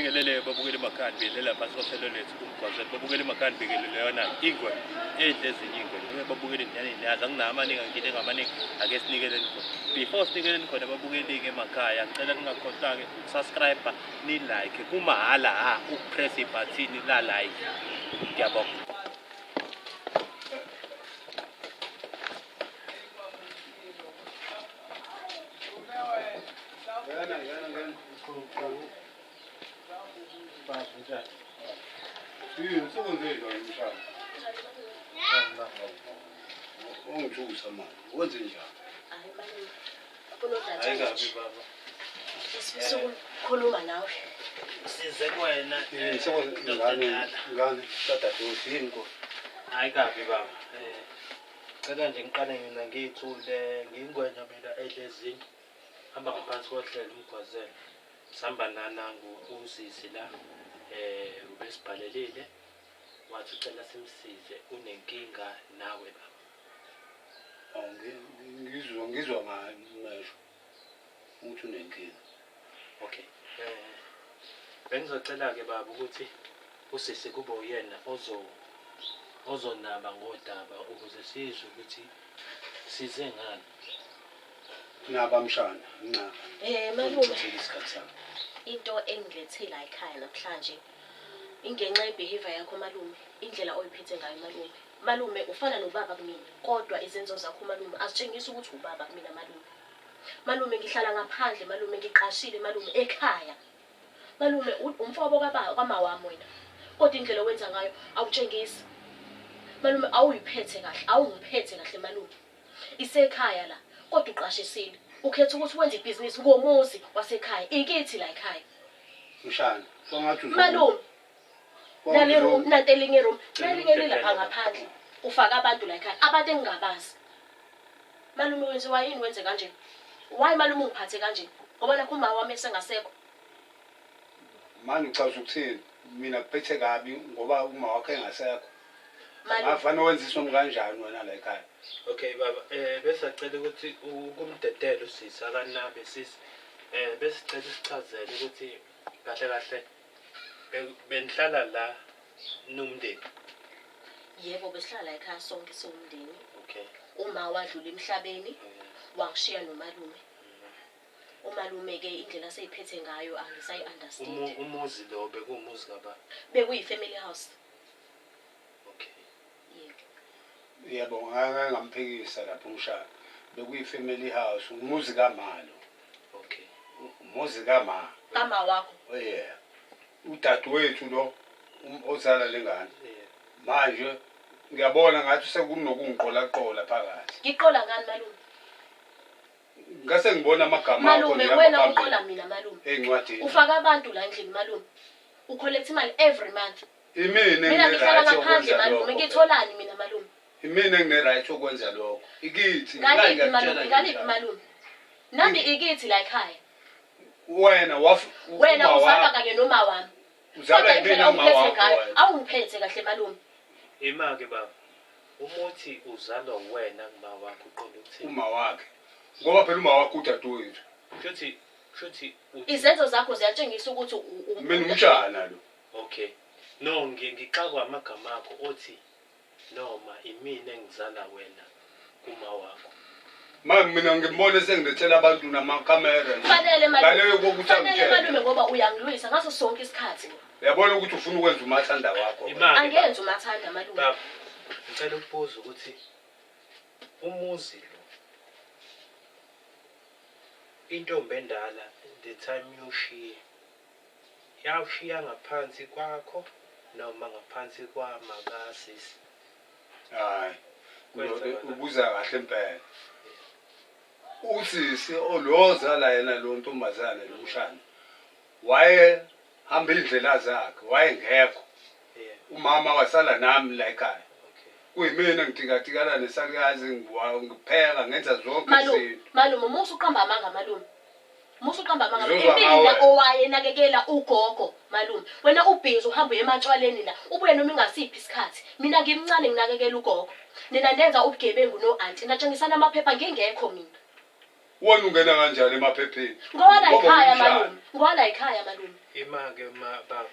Ngibingelele babukeli emakhaya nibingelela phansi kohlelo lethu umgwazelo babukeli emakhaya nibingelele yona ingwe edla ezinye ingwe babukeli nani niyazi anginawo amaningi angikile ngamaningi ake sinikeleni khona before sinikeleni khona babukeli-ke emakhaya ngicela ningakhohlwa-ke ukusubscribe ni-like kumahhala ha ukupress ibhathini la-like ngiyabonga. Ngena ngena ngena. Yini usebenze njani mshana? Ungithusa manje. Wenze njani? Hayi malume. Kunodaba Hayi kabi baba. Sifisa ukukhuluma nawe. Size kuwena. Yini sebenze ngane ngane dadadewethu yini ko? Hayi kabi baba. Eh cela nje ngiqale mina ngiyithule ngiyingwenya mina edla ezinye. Hamba ngaphansi kohlelo umgwazelo. Sihamba nanangu usisi la eh ubesibhalelile wathi ucela simsize unenkinga nawe baba. Awu ngizwa ngizwa ngamehlo ukuthi unenkinga. Okay. Eh bengizocela ke baba ukuthi usisi kube uyena ozo ozonaba ngodaba ukuze sizwe ukuthi size ngani. Naba mshana, nqaba. Eh malume, Ungithathele isikhathi sami. into engilethe la ekhaya namhlanje ingenxa yebehavior yakho malume, indlela oyiphethe ngayo malume. Malume ufana nobaba kumina, kodwa izenzo zakho malume azitshengisi ukuthi ubaba kumina malume. Malume ngihlala ngaphandle malume, ngiqashile malume ekhaya. Malume umfowabo kababa kamawami wena. Kodwa indlela owenza ngayo awutshengisi. Malume awuyiphethe kahle, awungiphethe kahle malume. Isekhaya la kodwa uqashisile. Ukhetha ukuthi wenze ibhizinisi ngomuzi wasekhaya. Ikithi la ekhaya. Mshana, kwangathi uzo Malume, kwangathi nale room, uzo nanti elinye room, nalinye Cela lilapha ngaphandle. Ufaka abantu la ekhaya, abantu engingabazi. Malume wenziwa yini wenze kanje? Why malume ungiphathe kanje? Ngoba nakho uma wami esengasekho. Manje uchaza ukuthini? Mina kuphethe kabi ngoba uma wakho engasekho. Malume, Ngafana wenza isono kanjani wena la ekhaya? Okay baba, eh besacela ukuthi ukumdedela usisi akanabe sisi. Eh besicela usichazele ukuthi kahle kahle benihlala la nomndeni. Yebo besihlala la ekhaya sonke siwumndeni. Okay. Uma wadlula emhlabeni wangishiya nomalume. Umalume ke indlela aseyiphethe ngayo angisayi understand. Umuzi lo bekuwumuzi kababa. Bekuyi family house. Okay. Yebo. Yebo, ngake ngamphikisa lapho umshana. Bekuyi family house, umuzi kamalo. Okay. Umuzi kama. Kama wakho. Oh yeah. Udadewethu lo ozala lengane. Yeah. Manje ngiyabona ngathi sekunokungiqolaqola phakathi. Ngiqola ngani malume? Ngase ngibona amagama akho Malume ngihamba wena phambili uqola mina malume. ey'ncwadini. Ufaka abantu la endlini malume. Ucollect imali every month. Imina Mina ngihlala engine-right ngaphandle yokwenza malume, lokho. ngitholani mina malume? Imina engine-right yokwenza lokho. Ikithi. Ngaliphi ngiyakutshela malume, nje ngaliphi mshana. malume? Nami ikithi la ekhaya. Wena waf Wena uma uzalwa wakho. kanye noma wami. Uzalwa Kodwa indlela yimina uma ongiphethe wakho ngayo, wena. awungiphethe kahle malume. Ima-ke baba. Umuthi uzalwa uwena kuma wakho uqonde ukuthini? Uma wakhe. Ngoba phela uma wakho udadewethu. Kushuthi kushuthi uthi Izenzo zakho ziyatshengisa ukuthi Mina umshana lo. Okay. No ngixakwa amagama akho othi noma imina engizala wena kuma wakho. Manje mina ngimbone sengilethela abantu namakhamera nje. Fanele malume. Ngaleyo kokuthi Fanele angitshele. malume ngoba uyangilwisa ngaso sonke isikhathi. Uyabona ukuthi ufuna ukwenza umathanda wakho. wena. Ima-ke baba. Angenzi umathanda malume. Baba, ngicela ukubuza ukuthi umuzi lo intombi endala the time yoshiya yawushiya ngaphansi kwakho noma ngaphansi kwamakasisi? Hayi. Kwenzakala. Ubuza kahle impela. Usisi olozala yena lo ntombazane lo mshana. Waye hamba indlela zakhe, wayengekho. Yeah. Umama wasala nami la ekhaya. Okay. Kuyimina ngitikatikana nesalukazi ngipheka ngenza zonke Malume, izinto. malume musu uqamba amanga malume. Musu uqamba amanga. Ngizozwa Imina ngawe. owayenakekela ugogo malume. Wena ubhizi uhamba uye ematshwaleni la. Ubuye noma ingasiphi isikhathi. Mina ngimncane nginakekela ugogo. Nina nenza ubugebengu no-anti. Natshengisana amaphepha ngingekho mina. Wena ungena kanjani emaphepheni? Ngowala Ngoba ekhaya ungumshana. malume. Ngowala ekhaya malume. Ima-ke ma baba.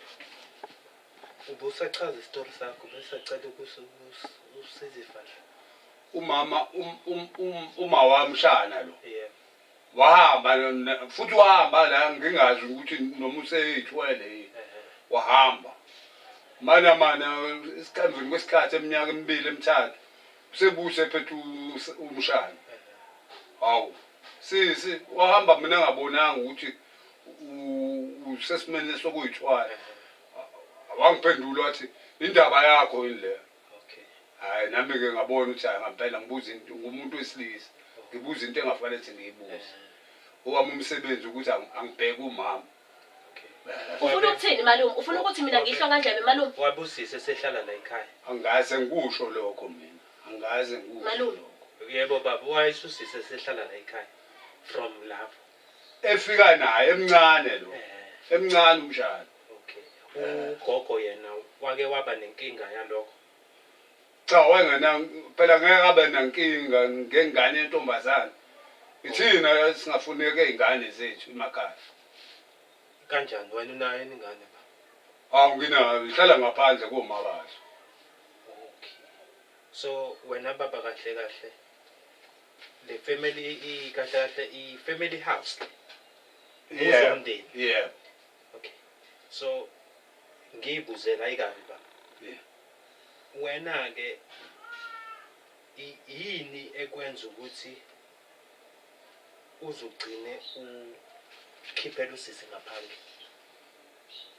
Ubusachaza isitori sakho besacela usizifahla. Umama uma wamshana lo. Yebo. Wahamba futhi wahamba la ngingazi ukuthi noma useyithwele yini. Wahamba. Mana mana isikamveni kwesikhathi eminyaka emibili emithathu usebuse ephethe umshana. Hawu. Sisi wahamba mina ngabonanga ukuthi usesimeni sokuyithwala. Wangiphendula wathi indaba yakho yini leyo. Okay. Hayi nami ke ngabona ukuthi hayi ngempela ngibuza into ngumuntu wesilisa. Ngibuza into engafanele ukuthi ngiyibuze. Owami umsebenzi ukuthi angibheke umama. Okay. Ufuna ukuthini malume? Ufuna ukuthi mina ngihlwa ngandlebe malume? Wabusise sehlala la ekhaya. Angaze ngikusho lokho mina. Angaze ngikusho. Malume. Lokho. Yebo baba, wayesusise sehlala la ekhaya from lapho. Efika naye emncane lo. Emncane umshana. Okay. Ugogo yena wake waba nenkinga yalokho. Cha wayengena phela ngeke abe nenkinga ngengane yentombazane. Ithina singafuneka izingane zethu emakhaya. Kanjani wena unayo ingane ba? Hawu nginayo ihlala ngaphandle komabazo. Okay. So wena baba kahle kahle le family i kahle kahle i family house le. Yeah. Umndeni. Yeah. Okay. So ngiyibuzela ayikabi baba. Yeah. Wena ke yini ekwenza ukuthi uzugcine ukhiphela usisi ngaphandle?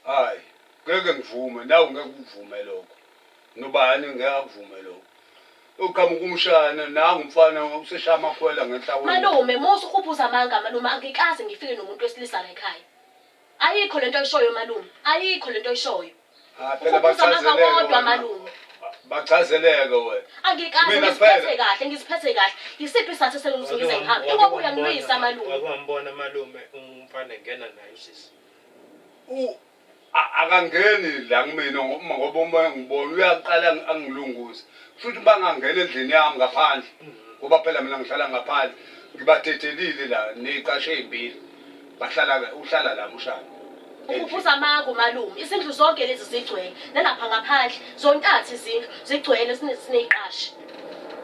Hayi, ngeke ngivume nawe ngeke uvume lokho. Nobani ngeke akuvume lokho. Uqhamuka umshana nangu umfana useshaya amakhwela ngenhla kwendlu. Malume, musa ukhuphuza amanga malume, angikaze ngifike nomuntu wesilisa la ekhaya. Ayikho lento oyishoyo malume, ayikho lento oyishoyo. Ah, phela Ukhuphuza amanga bachazeleke wodwa wena. malume. Bachazeleke wena. Angikaze Mina ngiziphethe kuphela. kahle, ngiziphethe kahle. Yisiphi isizathu esengize ngihambe? Ingoba uyangilwisa malume. Wake wambona malume umfana engena naye usisi. Akangeni la kumina ngoba uma ngibona uyaqala angilunguze. Futhi uma ngangena endlini yami ngaphandle ngoba phela mina ngihlala ngaphandle ngibadedelile la neziqashe ezimbili. Bahlala uhlala la umshana. Ukhuphuza amanga malume. Izindlu zonke lezi zigcwele nalapha ngaphandle zontathu izindlu zigcwele sineziqashi.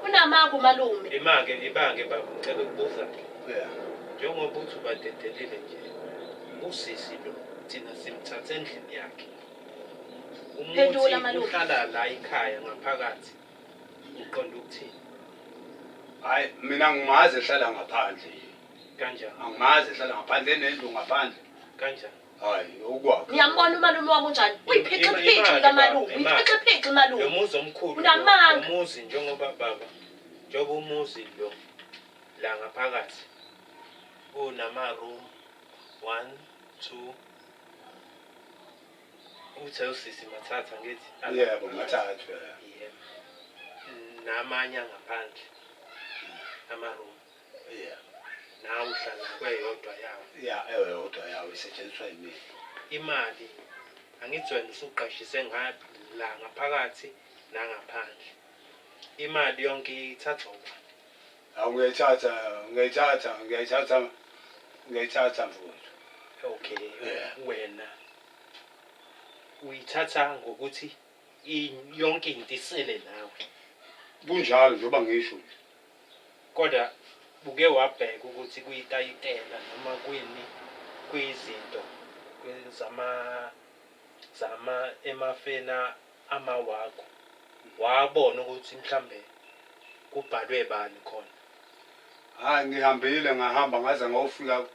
Unamanga malume. Imake ibange baba ngicela ukubuza. Yeah. Njengoba uthi ubadedelile nje usisi lo thina simthathe endlini yakhe. Phendula Umuthi malume. uhlala la ekhaya ngaphakathi. Uqonda ukuthini? Hayi mina ngimazi ehlala ngaphandle. Kanjani? Angimazi ehlala ngaphandle nendlu ngaphandle. Kanjani? Hayi okwakhe. Niyambona umalume wami unjani? Uyiphixi-phixi Imali, kamalume, imali. uyiphixi-phixi Lo malume. muzi omkhulu Unamanga. lo muzi njengoba baba njengoba umuzi lo la ngaphakathi unama room 1 2 uthe usisi mathatha ngithi Yebo mathathu. Yebo. Namanye ngaphandle ama room. Yeah. Nawe uhlala kweyodwa yawo. Yeah, eyodwa yawo isetshenziswa yimina. Imali angithi wena usuqashise la ngaphakathi nangaphandle. Imali yonke ithathwa ubani? Hawu ngiyayithatha ngiyayithatha mfowethu. Okay, Yeah. wena uyithatha ngokuthi yonke into isele nawe. Kunjalo njengoba ngisho nje. Kodwa uke wabheka ukuthi kuyitayitela noma kuyini kuyizinto zama emafena amawakho. Wabona ukuthi mhlambe kubhalwe bani khona. Hayi ngihambile ngahamba ngaze ngayofika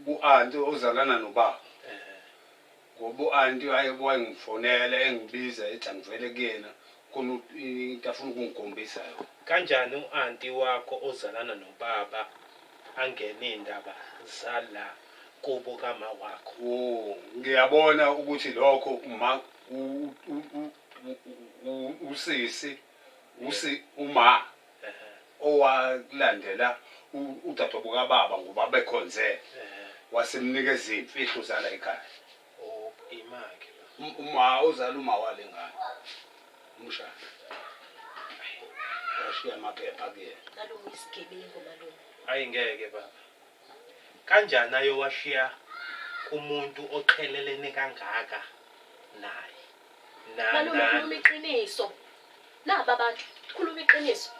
ku-anti ozalana nobaba. Ngoba u-anti wayengifonela engibiza ethi angivele kuyena khona into afuna ukungikhombisa yona. Kanjani u-anti wakho ozalana nobaba angene indaba zala kubo kama wakho? Oh, ngiyabona ukuthi lokho uma usisi uma owalandela udadewabo kababa ngoba bekhonze wasemnikeza imfihlo zala ekhaya. Oh, imake. Uma ozala uma walengane. Umshana. Washiya amaphepha kuyena. Malume isigebengu malume. Ayingeke baba. Kanjani ayowashiya Kumuntu oqhelelene kangaka naye. Na Malume na khuluma iqiniso. Naba abantu khuluma iqiniso.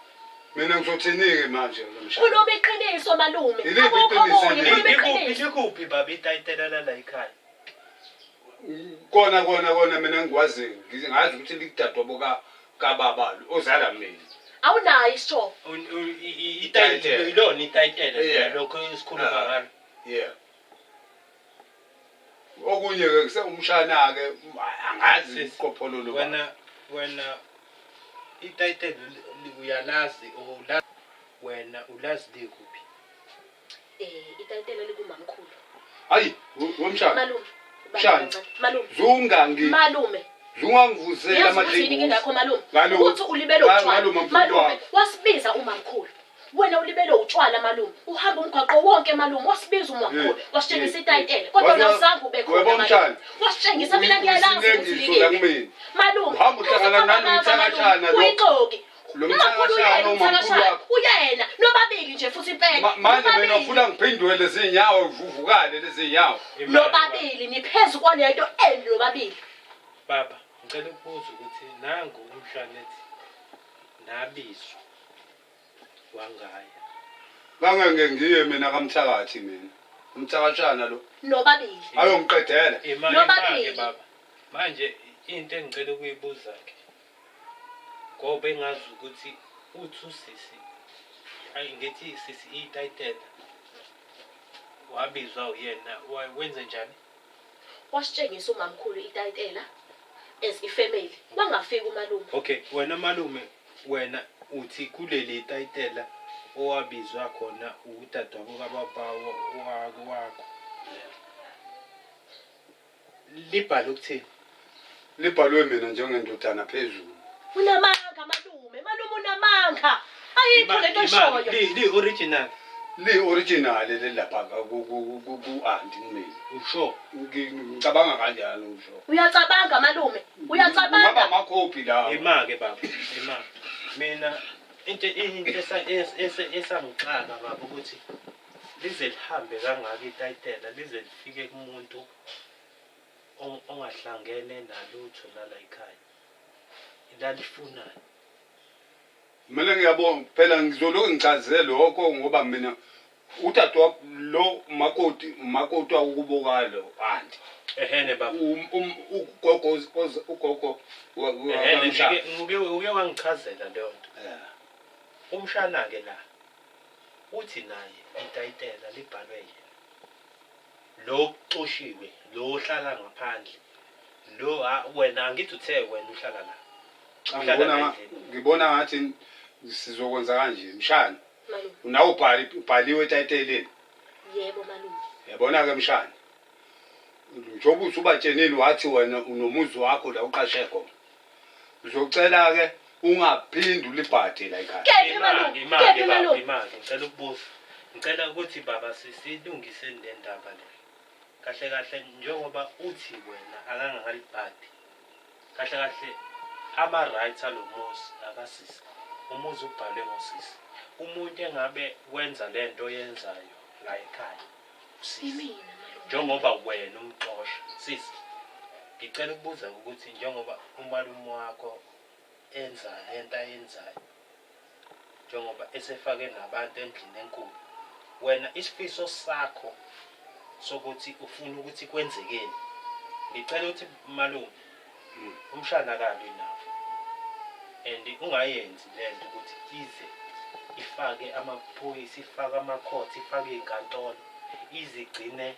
Mina ngizothini-ke manje lo mshana? Khuluma iqiniso malume. Yiliphi Akukho iqiniso okunye, leli? khuluma Likuphi iqiniso. likuphi baba itayitela lala ekhaya? Kona kona kona mina ngikwazi ngazi ukuthi likudadewabo ka kababa lo ozala mina. Awunayo isho. Itayitela. Ilona itayitela Yeah. lokho esikhuluma Ah. ngalo. Yeah. Okunye ke kuse umshana ke angazi Sisi, iqophololo. Wena itayitela uyalazi ulazi wena ulazi likuphi? Itayitela likumamkhulu. Hayi, wemshana. Malume. Mshana. Malume. Zunga ngi Malume. zungangivusela Uyazi ukuthi yini amadlingozi. inkinga yakho malume? Ngalo- Ukuthi ulibele utshwala. ngalo mamkhulu Malume, wakho. wasibiza umamkhulu. Wena ulibele utshwala malume. Uhamba umgwaqo wonke malume, wasibiza umamkhulu, wasitshengisa itayitela. Kodwa Waze- wena awuzange ube khona. Webo malume. mshana. Wasitshengisa mina ngiyalazi ukuthi Uyisinengiso la likiphi. kumina. Malume, Uhamba uhlangana uzoqamba nalo amanga, malume. mthakashana lo. Uyixoki. Lo Umamkhulu mthakashana uyena umamkhulu umthakashana. wakho. Uyena nobabili nje futhi impela. Manje mina Nobabili. ufuna ngiphendule lezi nyawo ngivuvukale lezi nyawo. Nobabili niphezu kwalento eni nobabili. Baba, ngicela ukubuza ukuthi nangu umshana ethi nabizwa wangaya. Kangeke ngiye mina kamthakathi mina. Umthakashana lo. Nobabili. Ayongiqedela. Imali Nobabili. imali baba. Manje into engicela ukuyibuza ke ngoba engazi ukuthi uthi usisi ayi ngithi sisi itayitela wabizwa uyena wenze njani? Wasitshengisa umamkhulu itayitela as ifamily. Wangafika umalume. Okay, wena malume wena uthi kuleli tayitela owabizwa khona udadewabo kababa wakho. Libhale ukuthini? Libhalwe mina njengendodana phezulu. Unamanga malume, malume unamanga. Ayikho lento oshoyo. Li original. Li original leli lapha ku ku ku ku auntie kumina. Usho. Ngicabanga kanjalo usho. Uyacabanga malume, Kungaba uyacabanga. amakhophi lawo. Ima ke baba, ima. Mina into into esangixaka baba ukuthi lize lihambe kangaka itayitela lize lifike kumuntu ongahlangene nalutho nala ekhaya. Lalifunani? Mina ngiyabonga phela ngizoloku ngichaze lokho ngoba mina udadewabo lo makoti makoti wakubo lo auntie. Ehene baba. Ugogo ugogo Ehene kamshana. uke wangichazela leyo nto. Yeah. Umshana ke la uthi naye itayitela libhalwe yena. Lo kuxoshiwe, lo ohlala ngaphandle. Lo wena angithi uthe wena uhlala la. Cha, Uhlala ngibona la endlini. ngibona ngathi sizokwenza kanje mshana. Malume. Unawo ubhali ubhaliwe etayiteleni. Yebo malume. Yabona ke mshana. Njengoba usubatshenile wathi wena unomuzi wakho la uqashe khona. Uzocela ke ungaphindi ulibhade la ekhaya. Kephi Imali, malume? imali Kephi baba, malume? imali. Ngicela ukubuza. Ngicela ukuthi baba sisilungise le ndaba le. Kahle kahle njengoba uthi wena akangakalibhadi. Kahle kahle ama rights alomuzi akasisi. Umuzi ubhalwe ngosisi. Umuntu engabe wenza lento oyenzayo la ekhaya. Usisi. Imina malume. Njengoba wena umxosha sisi. Ngicela ukubuza ukuthi njengoba umalume wakho enza lento ayenzayo njengoba esefake nabantu endlini enkulu, wena isifiso sakho sokuthi ufuna ukuthi kwenzekeni, ngicela ukuthi malume umshana kabi nawo and ungayenzi lento ukuthi ize ifake amaphoyisa, ifake amakhotha, ifake iy'nkantolo, izigcine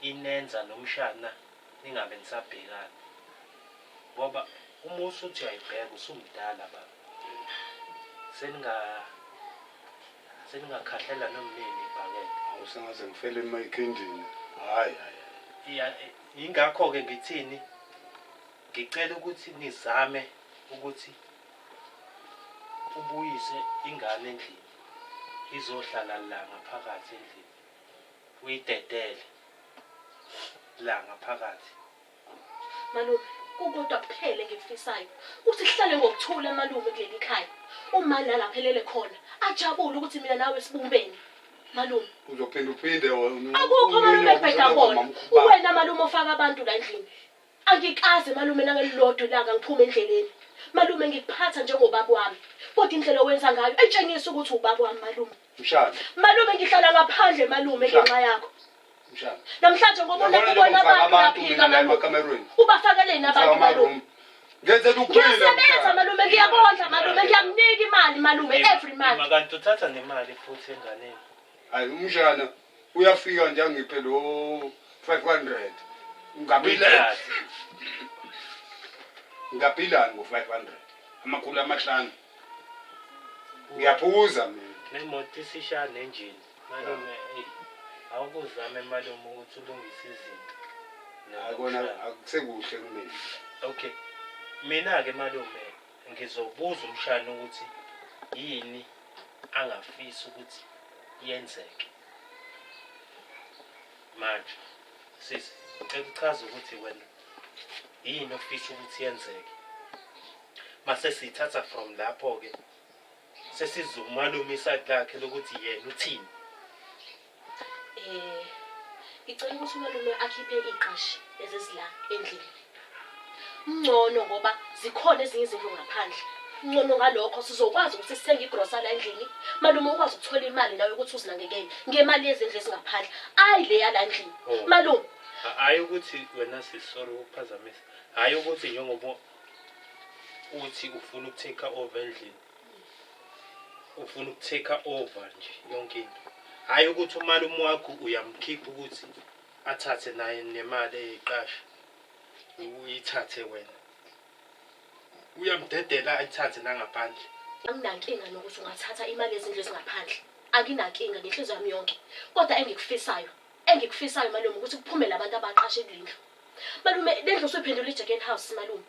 inenza nomshana ningabe nisabhekana, ngoba uma usuthi uyayibheka usumdala baba, seningakhahlela noma nini ibhakede. Awusengaze ngifele emayikhindini. Hayi hayi. Yingakho-ke ngithini, ngicela ukuthi nizame ukuthi ubuyise ingane endlini, izohlala la ngaphakathi endlini, uyidedele la ngaphakathi. Malume, kukodwa kuphela engikufisayo ukuthi sihlale ngokuthula malume kuleli khaya. Uma nalaphelele khona ajabule ukuthi mina nawe sibumbene. Malume. Uzophinda uphinde wena. Akukho malume ebheda kona. Uwena Uwena malume ofaka abantu la endlini. Angikaze malume nangelilodwa ilanga ngiphume endleleni. Malume ngikuphatha njengobaba wami. Kodwa indlela owenza ngayo etshengisa ukuthi ubaba wami malume. Mshana, Malume ngihlala ngaphandle malume Mshana. ngenxa yakho. mshana. Namhlanje ngoba Yabona unakubona njengoba ngifaka abantu abantu uyaphika mina la malume. emakamerweni. Ubafakeleni Ngifaka abantu malume. ama-room. Ngenzela ukuphila. Ngiyasebenza mshana. malume ngiyabondla malume ngiyamnika imali malume every month. Ima kanti uthatha nemali futhi enganeni. Hayi umshana uyafika nje angiphe lo 500. Ngabila Uyithathe. ngaphilani ngo-500 500. Ngiyaphuza mina. Nemoto isisha nenjini. Malume, eyi, awukuzame malume ukuthi ulungise izinto. Hayi kona akusekuhle kumina. Okay. Mina-ke malume ngizobuza umshana ukuthi yini angafisa ukuthi yenzeke. Manje sisi, ngicela uchaze ukuthi wena yini ofisa ukuthi yenzeke. Mase siyithatha from lapho-ke sesizwa umalume iside lakhe lokuthi yena uthini. Ngicela ukuthi umalume akhiphe iqashi lezi ezila endlini. Ngcono ngoba zikhona ezinye izindlu ngaphandle. Ngcono ngalokho sizokwazi ukuthi sithenge igrosa la endlini. Malume ukwazi ukuthola imali nawe ukuthi uzinakekele ngemali yezindlu ezingaphandle. Ayi le yala endlini. Oh. Malume, Hhayi ukuthi wena sisi, sorry ukuphazamisa. Hhayi ukuthi njengoba uthi ufuna uku-take over endlini. Ufuna uku-take over nje yonke into. Hhayi ukuthi umalume wakho uyamkhipha ukuthi athathe naye nemali eyiqasha. Uyithathe wena. Uyamdedela ayithathe nangaphandle. anginankinga nokuthi ungathatha imali yezindlu ezingaphandle. Anginankinga ngenhliziyo yami yonke. Kodwa engikufisayo malume ukuthi kuphume labantu abaqashe kule ndlu. Malume, le ndlu usuyiphendula i-Jacken House malume.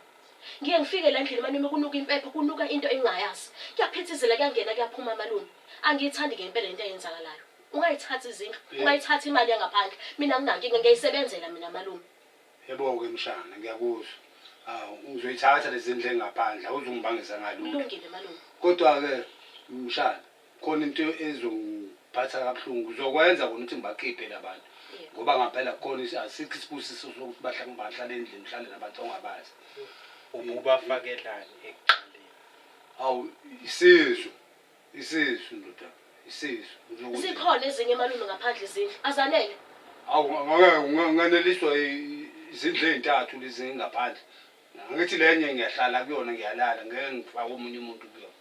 Ngiye ngifike la endlini malume kunuka impepho, kunuka into engingayazi. Kuyaphithizela kuyangena kuyaphuma malume. Angiyithandi ngempela into eyenzakalayo. Ungayithathi izindlu, ungayithathi imali yangaphandle. Mina anginankinga ngiyayisebenzela mina malume. Yebo-ke mshana ngiyakuzwa. Hawu ngizoyithatha lezi ndlu engaphandle awuzungibangisa ngalutho. Kulungile malume. Kodwa-ke mshana khona into ezongiphatha kabuhlungu ngizokwenza kona ukuthi ngibakhiphe labantu. Yebo. Ngoba ngampela khona asikho isibusiso sokuthi bahlale endlini uhlale nabantu ongabazi. Ububafakelani ekuqaleni? Hawu isisu. Isisu ndoda. Isisu. Ngizokuthi- Zikhona ezinye malume ngaphandle izindlu. Azanele. Hawu ngeke ngeneliswa izindlu ey'ntathu lezi ngaphandle. Angithi lenye ngiyahlala kuyona ngiyalala ngeke ngifake omunye umuntu kuyona.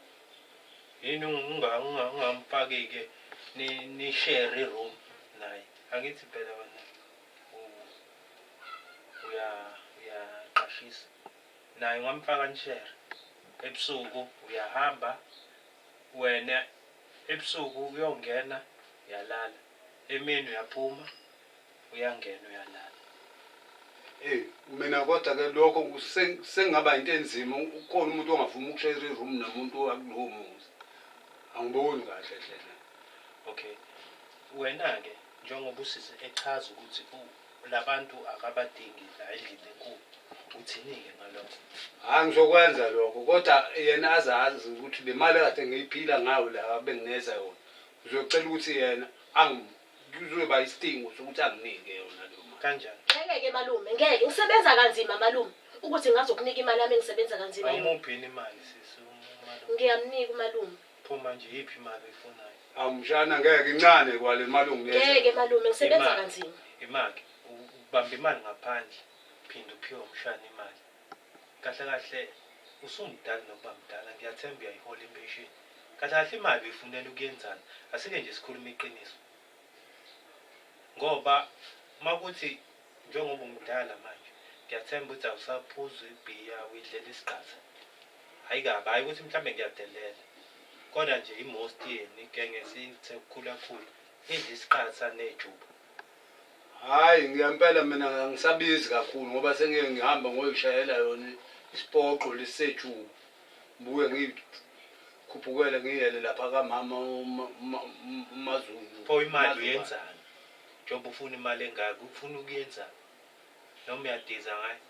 Yini ungamfaki-ke ni-share i-room naye? Angithi phela wena uyaqashisa. Naye ungamfaka ni-share. Ebusuku uyahamba wena ebusuku uyongena uyalala. Emini uyaphuma uyangena uyalala. Mina kodwa ke lokho sengingaba into enzima ukhona umuntu ongavuma ukushare i-room nomuntu wakulowo muzi. Angiboni kahle hle hle. Okay. Wena-ke njengoba usisi echaza ukuthi labantu akabadingi la endlini enkulu, uthini-ke ngalokho? Hayi ngizokwenza lokho kodwa yena azazi ukuthi le mali kade ngiyiphila ngayo la bengineza yona. Ngizocela ukuthi yena kuzoba isidingo sokuthi anginike yona leyo mali. Kanjani? Ngeke-ke malume, ngeke. Ngisebenza kanzima malume. Ukuthi ngazokunika imali yami engisebenza kanzima yona. Awumuphi yini imali sisi umalume? Ngiyamnika umalume. Phuma nje yiphi imali oyifunayo? Awu mshana ngeke incane kwale mali onginikeza. Ngeke malume, ngisebenza Imali. kanzima. Imali, ubamba imali ngaphandle, phinde uphiwe umshana imali. Kahle kahle usumdala nokuba mdala, ngiyathemba uyayihola impesheni. Kahle kahle imali uyifunela ukuyenzani? Asike nje sikhulume iqiniso. Ngoba makuthi njengoba umdala manje, ngiyathemba ukuthi awusaphuzi ibhiya uyidlela isiqatha. Hayi kabi, hayi ukuthi mhlambe ngiyadelela. Kodwa nje i-most yenu igenge esithe ukukhula khulu idla isiqatha nejuba. Hayi ngiyempela mina angisabizi kakhulu ngoba sengike ngihamba ngoyishayela yona isipoqo lesisejuba. Ngibuye ngikhuphukele ngiyele lapha kamama uMaZulu. Pho imali uMaZulu. uyenzani? Njengoba ufuna imali engaka, ufuna ukuyenzani? Noma uyadiza ngayo?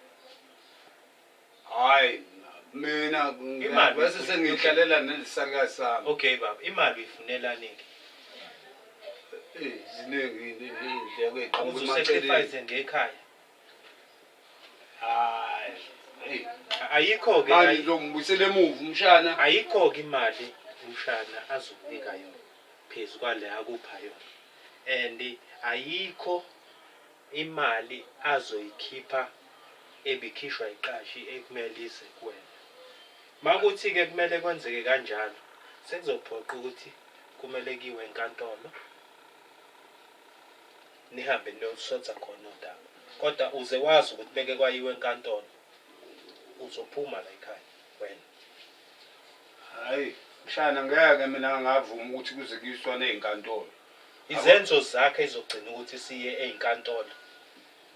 Hayi mina Imali bese uyifuna- sengiyihlalela nelisalukazi sami. Okay baba, imali uyifunelani-ke? Eh, ziningi iy'ndleko ey'qhamuka Uze emaceleni. usacrifice ngekhaya. Hhayi, eyi. Ayikho-ke Manje ngizongibuyisela emuva umshana. Ayikho-ke imali umshana azokunika yona phezu kwale akupha yona. And ayikho imali azoyikhipha ebikhishwa iqashi ekumele ize kuwena. Makuthi-ke kumele kwenzeke kanjalo, sekuzophoqa ukuthi kumele kuyiwe enkantolo, nihambe niyosotha khona udaba. Kodwa uze wazi ukuthi beke kwayiwa enkantolo, uzophuma la ekhaya wena. Hhayi, mshana ngeke mina ngavuma ukuthi kuze kuyiswane ey'nkantolo. Izenzo zakhe ezogcina ukuthi siye ey'nkantolo.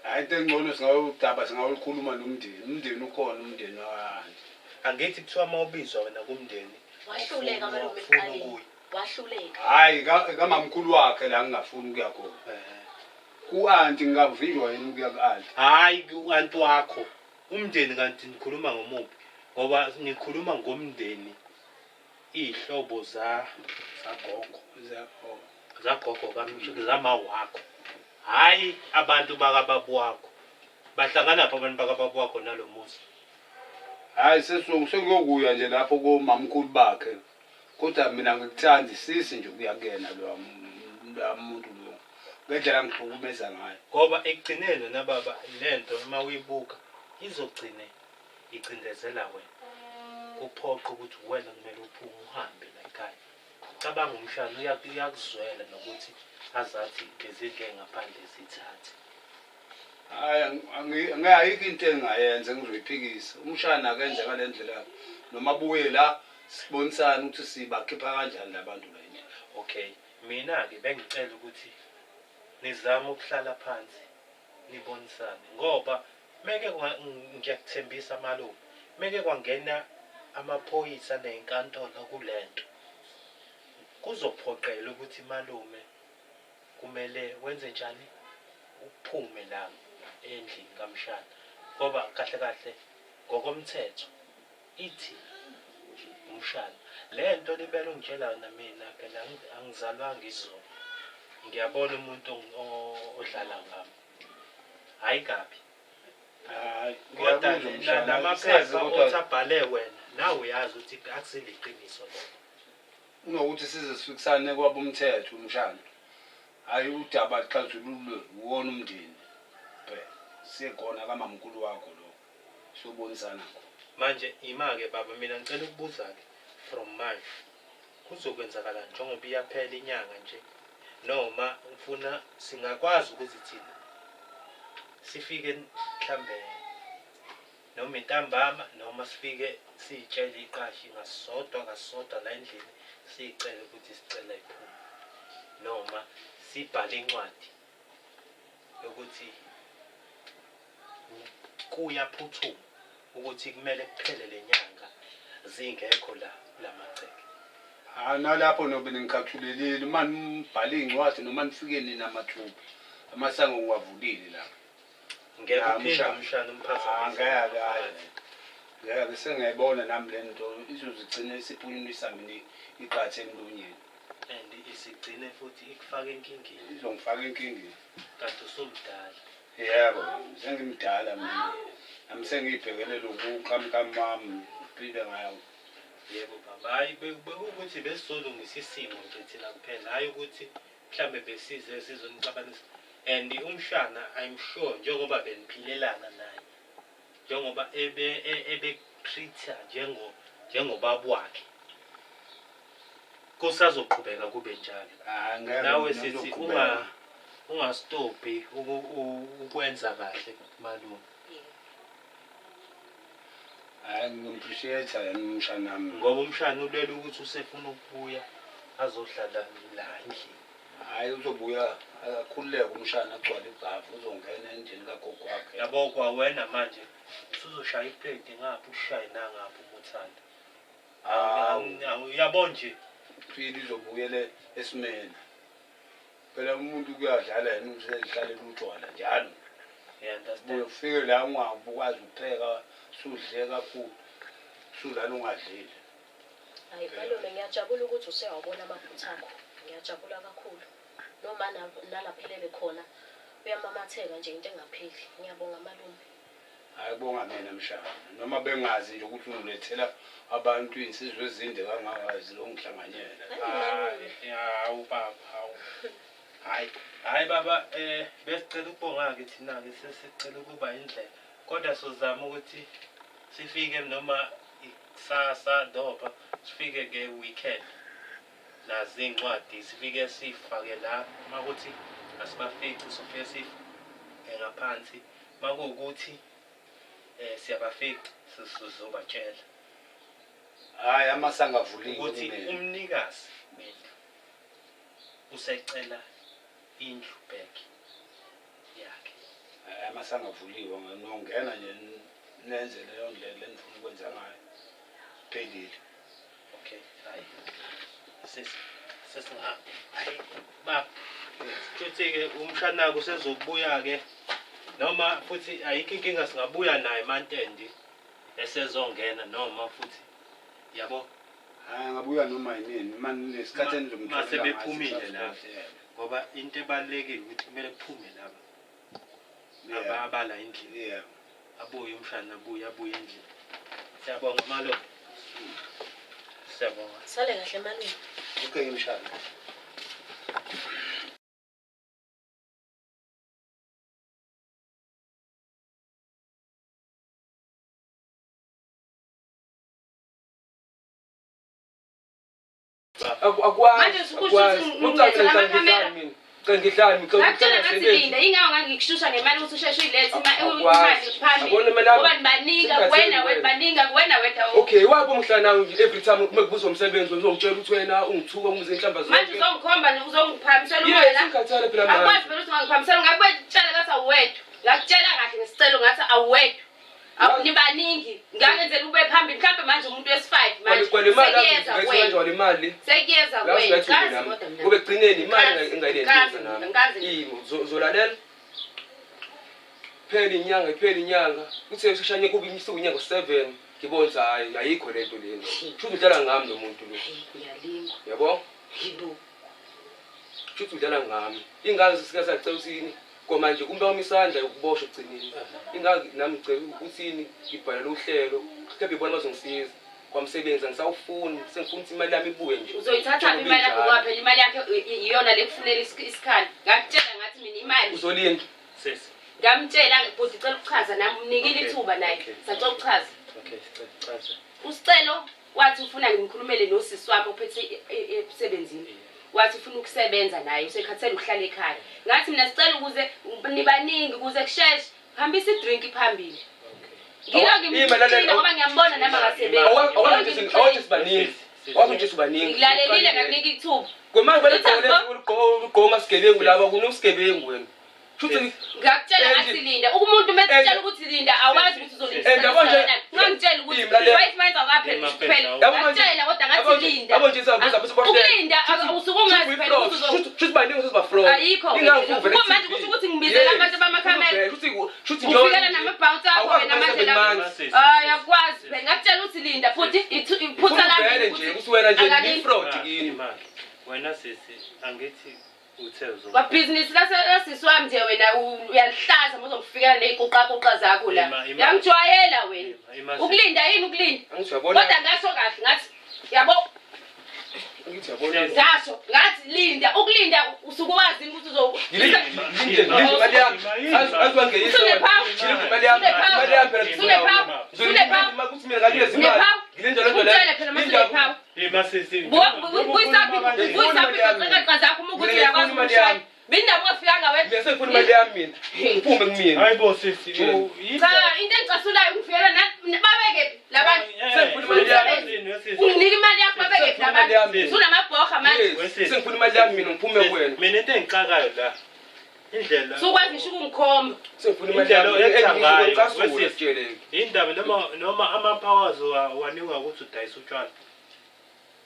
Hhayi into engcono singawudaba singawulikhuluma nomndeni. Umndeni ukhona umndeni wa-anti. Angithi kuthiwa uma ubizwa wena kumndeni Wahluleka awufuni malume awufuni ekuqaleni. ukuya. Wahluleka. Hhayi kamamkhulu wakhe la ngingafuni ukuya khona. Ku-anti ngingavinjwa yini ukuya ku-anti? Hhayi ku-anti wakho. Umndeni kanti nikhuluma ngomuphi? Ngoba nikhuluma ngomndeni iy'hlobo za zagogo. Oh. Zagogo zama wakho. Hhayi abantu bakababa wakho. Bahlanganaphi abantu bakababa wakho nalo muzi? Hhayi sekuyokuya nje lapho komamkhulu bakhe. Kodwa mina ngikuthandi sisi nje ukuya kuyena loya muntu lo. Ngendlela angihlukumeza ngayo. Ngoba ekugcineni wena baba lento uma uyibuka izogcine icindezela wena. Kuphoqa ukuthi uwena kumele uphume uhambe la ekhaya. Cabanga umshana uyakuzwela nokuthi azathi lezindlu ey'ngaphandle zithathe. Hhayi ayikho into engingayenza engizoyiphikisa. Umshana akenze ngale ndlela noma abuye la sibonisane ukuthi sibakhipha kanjani la bantu la endlini. Okay, mina-ke bengicela ukuthi nizame ukuhlala phansi nibonisane ngoba meke ngiyakuthembisa malume meke kwangena amaphoyisa ney'nkantolo kule nto kuzophoqela ukuthi malume kumele wenze njani uphume la endlini kamshana ngoba kahle kahle ngokomthetho ithi umshana le nto libele ungitshela yona mina phela angizalwanga izolo ngiyabona umuntu odlala ngami hhayi kabi Hhayi, kodwa ngiyakuzwa mshana, lamaphepha sazi kodwa othi abhale wena nawe uyazi ukuthi akusiliqiniso lelo. Kunokuthi size sifikisane kwabomthetho umshana. Hhayi udaba luxazululwe wuwona umndeni phela. Siye khona kamamkhulu wakho lo siyobonisana khona. Manje ima-ke baba mina ngicela ukubuza-ke from manje kuzokwenzakalani njengoba iyaphela inyanga nje noma ufuna singakwazi ukuthi thina sifike mhlambe noma intambama noma sifike siyitshele iqashi ngasodwa ngasodwa la endlini siyicele ukuthi sicela iphume noma sibhale incwadi yokuthi kuyaphuthuma ukuthi kumele kuphele le nyanga zingekho la lamagceke. Ha nalapho nobe ningikhathulelile uma nibhale iy'ncwadi noma nifike nina mathupha amasango ngiwavulile lapho. Ngeke Ya, uphinde mshana. umshana Ah, umphazamise. ngeke hhayi. Ngeke sengiyayibona nami le nto izozigcina isiphunyunisa mina iqathe emlonyeni. And isigcine futhi ikufake enkingeni Izongifaka enkingeni. kanti usumdala. Yebo, sengimdala mina. Nami sengiyibhekele lokhu ukamkami wami ngiphile ngayo. Yebo baba, hhayi bekuwukuthi besizolungisa isimo nje thina kuphela, hhayi ukuthi mhlambe besize sizonixabanisa. And umshana I'm sure njengoba beniphilelana naye, njengoba ebe ebekutreat-a njengo njengobaba wakhe, kusazoqhubeka kube njalo. Hayi ngeke Nawe mina sithi ngizoqhubeka. ungastophi ukwenza kahle malume. Yebo. Hayi ngiyom-appreciate yena umshana wami. Ngoba umshana ulwela ukuthi usefuna ukubuya azohlala la endlini. Hhayi uzobuya akhululeke umshana agcwale ibhavu uzongena endlini kagogo wakhe. Yabo kwawena manje usuzoshaya iplate ngapha ushaye nangapha uma uthanda. Hawu. Uyabo nje. Impilo izobuyela esimeni. Phela umuntu kuyadlala yena usezihlalela utshwala njalo. You understand? Buye ufike la ungakwazi ukupheka sudle kakhulu. Sudlala ungadlile. Hayi malume ngiyajabula ukuthi useyawabona amaphutha akho. Ngiyajabula kakhulu. Noma nalaphelele khona uyamamatheka nje into engapheli. Ngiyabonga malume. Hayi kubonga mina mshana. Noma bengazi nje ukuthi ungilethela abantu insizwa ezinde kangaka zilongihlanganyela. Hayi malume. Hawu baba, hawu. Hayi, hayi baba, besicela ukubonga-ke thina-ke sesicela ukuba indlela. Kodwa sizama ukuthi sifike noma kusasa noma sifike nge-weekend. Nazi iy'ncwadi sifike sifake la uma kuthi asibafici sofike sifake ngaphansi. Uma kuwukuthi siyabafica sizobatshela. Hayi amasango avuliwe ukuthi kumina. Umnikazi wendlu usecela indlu back yakhe. Hayi amasango avuliwe nongena nje nenze leyo ndlela enifuna ukwenza ngayo. Phelile. Okay, hayi. Sesingahamba. Hayi baba. Futhi-ke umshana usezobuya-ke noma futhi ayikho inkinga singabuya naye emantendi esezongena noma futhi yabo. Hayi ngabuya noma yinini mani nesikhathi enizomtholela Mase bephumile ngaso la. Ngoba into ebalulekile ukuthi kumele kuphume laba abala endlini. Abuye umshana, abuye abuye endlini. Siyabonga malume. Siyabonga. Sale kahle malume. Okay mshana. Akwazi. Manje usukusho ukuthi ngilethela amakhamera? Cela ngihlale mina. Ngakutshela ngathi linda, ingako ngangikushusha ngemali ukuthi usheshe uyilethe imali Akwazi. phambili. Yabona imali yami? Ngoba nibaninga Sengatheni wena, wena. baninga wena wedwa. Okay, wapho ngihlala nawe nje every time uma kubuzwa umsebenzi uzongitshela ukuthi wena ungithuka ungize inhlamba zonke. Manje uzongikhomba nje uzongiphakamisela umoya Yes, la. ngikhathele phela Akwazi manje. phela ukuthi ungangiphakamisela ngakutshela ngathi awuwedwa. Ngakutshela kahle ngesicelo ngathi awuwedwa. Awu nibaningi. Ngangenzela ube phambili mhlawumbe manje umuntu wesi-5 manje. Kwale mali Sekuyeza manje kuwena. wale mali. Sekuyeza La kuwena. usuyathi Kazi nami. kodwa mina. Ngoba ekugcineni imali Kazi, engayilentisa kazi, nami. kazi. Imo uzolalela. Phela inyanga, iphela inyanga. Uthe ushanye kube imisuku inyanga 7. Ngibona ukuthi hayi ayikho lento lena. Shuthi udlala ngami lo muntu lo. Hayi, ngiyalingwa. Yabo? Yibo. Shuthi udlala ngami. Ingane sisike sacela ukuthi koma nje kumbe wami isandla yokuboshwa ekugcineni. Ingane nami ngicela ukuthini ngibhalele uhlelo. Kepha ibona bazongisiza. Kwamsebenzi angisawufuni, sengifuna ukuthi imali yami ibuye nje. Uzoyithatha imali yakho ngoba phela imali yakho iyona lekufunela isikhala. Ngakutshela ngathi mina imali. Uzolinda. Sisi. Ngamtshela bhuti cela ukuchaza nami umnikile Okay, ithuba naye. okay. Sacela ukuchaza. Okay, sicela ukuchaza. Usicelo wathi ufuna ngimkhulumele nosisi wami ophethe emsebenzini. Wathi ufuna ukusebenza naye usekhathele ukuhlala ekhaya. Ngathi mina sicela ukuze nibaningi ukuze kusheshe hambisa idrink phambili. Okay. Ngilo ngimtshela ngoba ngiyambona nami akasebenzi. Awathi sibaningi. Awathi sibaningi. Ngikulalelile ngakunika ithuba. Kwemanje Uthi bale ugqoka sigebengu laba kunobusigebengu wena. Shuthi Ngakutshela ngathi linda. Umuntu uma ekutshela ukuthi linda awazi ukuthi uzolindisa. And yabo nje- Ungangitshela ukuthi Imlalela. 5 months awukapheli kuphela. Yabo manje- Ngakutshela kodwa ngathi linda. Yabo nje sabuza futhi kwahleka. Ukulinda usuke ungazi phela ukuthi uzo Shuthi baningi sizoba fraud. Ayikho. Kuba manje kusho ukuthi ngibizela abantu bamakhamera. Shuthi Ufikela nama-bouncer akho wena manje la. Hayi akwazi phela. Ngakutshela ukuthi linda futhi iphutha lami Vele nje ukuthi wena nje Akalingi. ni fraud kini. Imali. Wena sisi angithi uthe uzo. Kwabhizinisi lasisi wami nje wena uyalihlaza uma uzokufikela ney'quqaquqa zakho la. Ima- ima- Uyangijwayela wena. Ima- Ukulinda yini ukulinda? Angithi uyabona. Kodwa ngasho kahle ngathi yabo Angithi uyabona. ngasho ngathi linda ukulinda usuke wazi ukuthi uzo Ngilinde ngilinde imali yami. Azi wangeyisa. Usunepower. Ngilinde imali yami. Imali yami phela. Usunepower. Usunepower. Ukuthi mina ngaliyenza imali. Unepower. Ngilinde lento le. Utshele phela mase unepower. Ima sisi. Buyisaphi buyisaphi iziqaqaqa zakho uma ukuthi uyakwazi ukushaya. Mina ungafikanga wena. Mina sengifuna imali yami mina. Uphume kumina. Hayibo sisi. Cha into engicasulayo ungifikela babekephi labantu. Sengifuna imali yami. Unginika imali yakho babekephi Sengifuna imali labantu. yami. Usunamabhoha manje. Yes, sengifuna imali yami mina ngiphume kuwena. Mina into engixakayo la. Indlela. Sukwazi ngisho ukungikhomba. Sengifuna imali yami. Indlela oyetha ngayo, Ngicasula wesisi. sitsheleke. Indaba noma ama powers wanikwa ukuthi udayisa utshwala.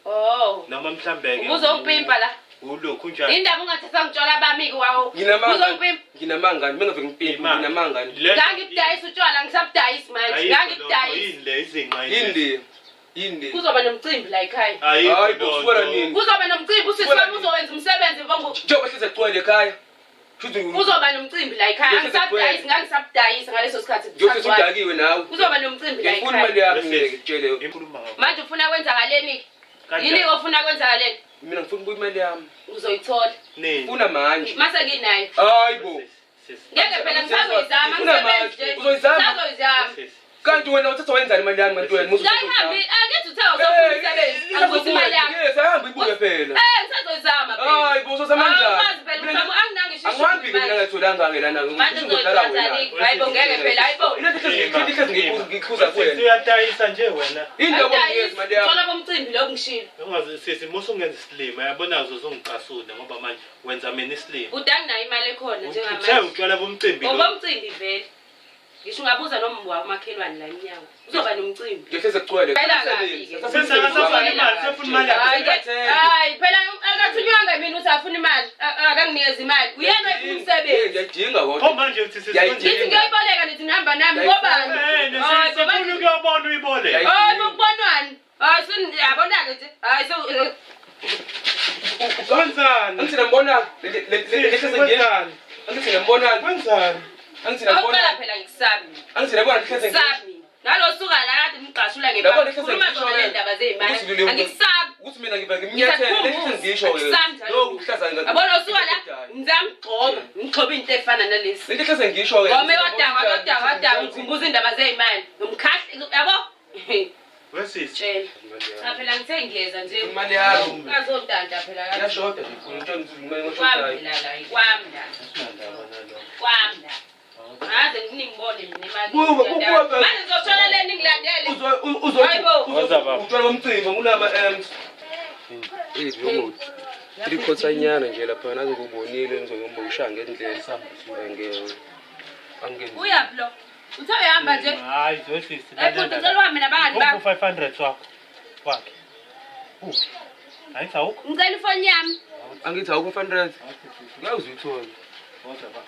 Oh. Noma mhlambe ke. Ubuzongipimpa la. Ulokhu njani? Indaba ungathatha ngitshwala bami kwawo. Nginamanga. Uzongipimpa. Nginamanga, mina ngivele ngipimpe, nginamanga. Ngangikudayisa utshwala ngisabudayisi manje. Ngangikudayisa. Yini le izinqa Yini le? Yini le? Kuzoba nomcimbi la ekhaya. Hayi, Ayikho loo kusukela nto. nini? Kuzoba nomcimbi usisi Kusukela wami nini? uzowenza umsebenzi bongo. Njengoba hleze kugcwele ekhaya. Shuthi Kuzoba nomcimbi la ekhaya. Ngiyohlezi Angisabudayisi, kugcwele. ngangisabudayisa ngaleso sikhathi. ngiyohlezi kusagcwala. udakiwe nawe. Kuzoba nomcimbi la Ngiyifuna ekhaya. imali yami Wesisi. mina ngikutshele. Ikhuluma ngakho. Manje ufuna kwenzakaleni? Kanjani? Yini ofuna kwenzakaleni? Mina ngifuna ukubuya imali yami. Uzoyithola. Nini? Funa manje. Mase nginayo. Hayi bo. Sisi. Ngeke phela ngisazoyizama Ufuna ngisebenzi manje. nje. Uzoyizama? Ngisazoyizama. Sisi. Kanti wena uthatha wenzani imali yami kanti wena? Musu- Ngayihambi angithi uthe awuzofuna umsebenzi. Angikuthi imali yami. Yes, ahambe ibuye phela. Eh ngisazoyizama phela. Hayi bo uzozama kanjani? Awukwazi phela Mina- uqhamuka anginangisho isho. Angihambi ke mina ngayitholanga ke lana. Manje Ngizodlala wena. uzoyithathani? Hayi bo ngeke phela hayi bo. Into ehlezi ngikhuza Sisi kuwena. uyatayisa nje wena. Into obongiyezi imali yami. Thola bomcimbi lokhu ngishilo. Ungaze sisi musu ungenza isilima yabona uzozongicasula ngoba manje wenza mina isilima. Buti anginayo imali ekhona Uthe njengamanje. utshwala bomcimbi lo. Ngobomcimbi vele. Ngisho ungabuza noma umakhelwane la emnyango. Uzoba nomcimbi. Ngiyohlezi kugcwele. Phela kabi-ke. Sisi akasafuni imali, sefuna imali yakhe. Hayi ke- hayi phela akathunywanga mina ukuthi afuna imali akanginikeza imali uyena oyifuna umsebenzi Ngiyadinga Pho kodwa. manje uthi sisi Ngiyayidinga. ngithi ngiyoyiboleka nithi nihamba nami ngobani Eh, Hayi, sifuna ukuyobona uyibole. Yayi- hayi bokubonwani hayi yabona-ke nje hayi Wenzani? Angithi nambona lehlezi ngiye. Wenzani? Angithi nambona. Wenzani? Angithi nambona. okokuqala phela ngikusabi mina Angithi nambona lehlezi ngiye. Ngikusabi mina nalo suka la kade ngigqashula Yabona ngebanga lehlezi khuluma ngisho zona wena. le ndaba zey'mali Ukuthi lule- angikusabi Ukuthi mina ngiba ngimnyathele lehlezi ngisho wena. Ngikusabi njalo. Lokhu kuhlaza ngathi. Yabona usuka la ngizamgxoba ngigxobe into efana nalesi Lento ehlezi ngisho wena. Ngome wadakwa wadakwa wadakwa ngikhumbuza indaba zey'mali nomkhahle yabo Wesisi. tshela cha phela ngithe ngiyeza nje Imali yami. ungazodanta phela kanje. Iyashoda nje khona utshela ukuthi imali Kwami ngoshodayo. phela la kwami la kwami la ngaze nginingibone mina imali Buka, buka phela. manje ngizoshona le ningilandele Uzo uzo Hayibo. Woza baba. utshwala bomcimbi kunama M's. Eh three quarter nyana nje lapha naze ngubonile ngizoyomba ushaya ngendlela. Ngeke angeke. uyaphi lo uthe uyahamba nje Hayi, wesisi. ebhuti ngicela uhambe nabangani bakho Uphi 500 wakho? Wakhe. Uphi? Hayi awukho. ngicela ifoni yami Angithi awukho 500. Ngeke uzuyithola. Woza baba.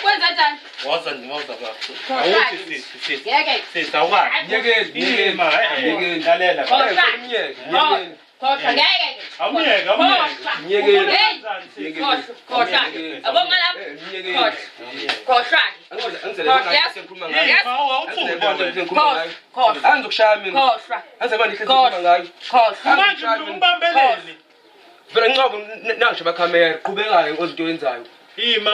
kwenza njani Woza woza baba. Khohlwa Awuthi nje. sisi sisi. ngeke Sisi awukwazi. Myekeli, myekeli. Ima, eh, Myekeli. lalela. Khohlwa. Myeke, myekeli. khohlwa ngeke Awumyeke, awumyeke. Khohlwa. Myekeli. Hey. Wenzani sisi? Khohlwa, khohlwa. Yabona lapho? Eh, myekeli. Khohlwa. Khohlwa. Angizokushaya Yes. Ima, awuthuki wena. mina. Khohlwa. Angizokushaya mina. Khohlwa. Angizoba nihlezi ngikhuluma ngayo. Khohlwa. Manje umbambeleni. Vele nqobo nangisho bakhamera qhubekayo ozinto oyenzayo. Ima.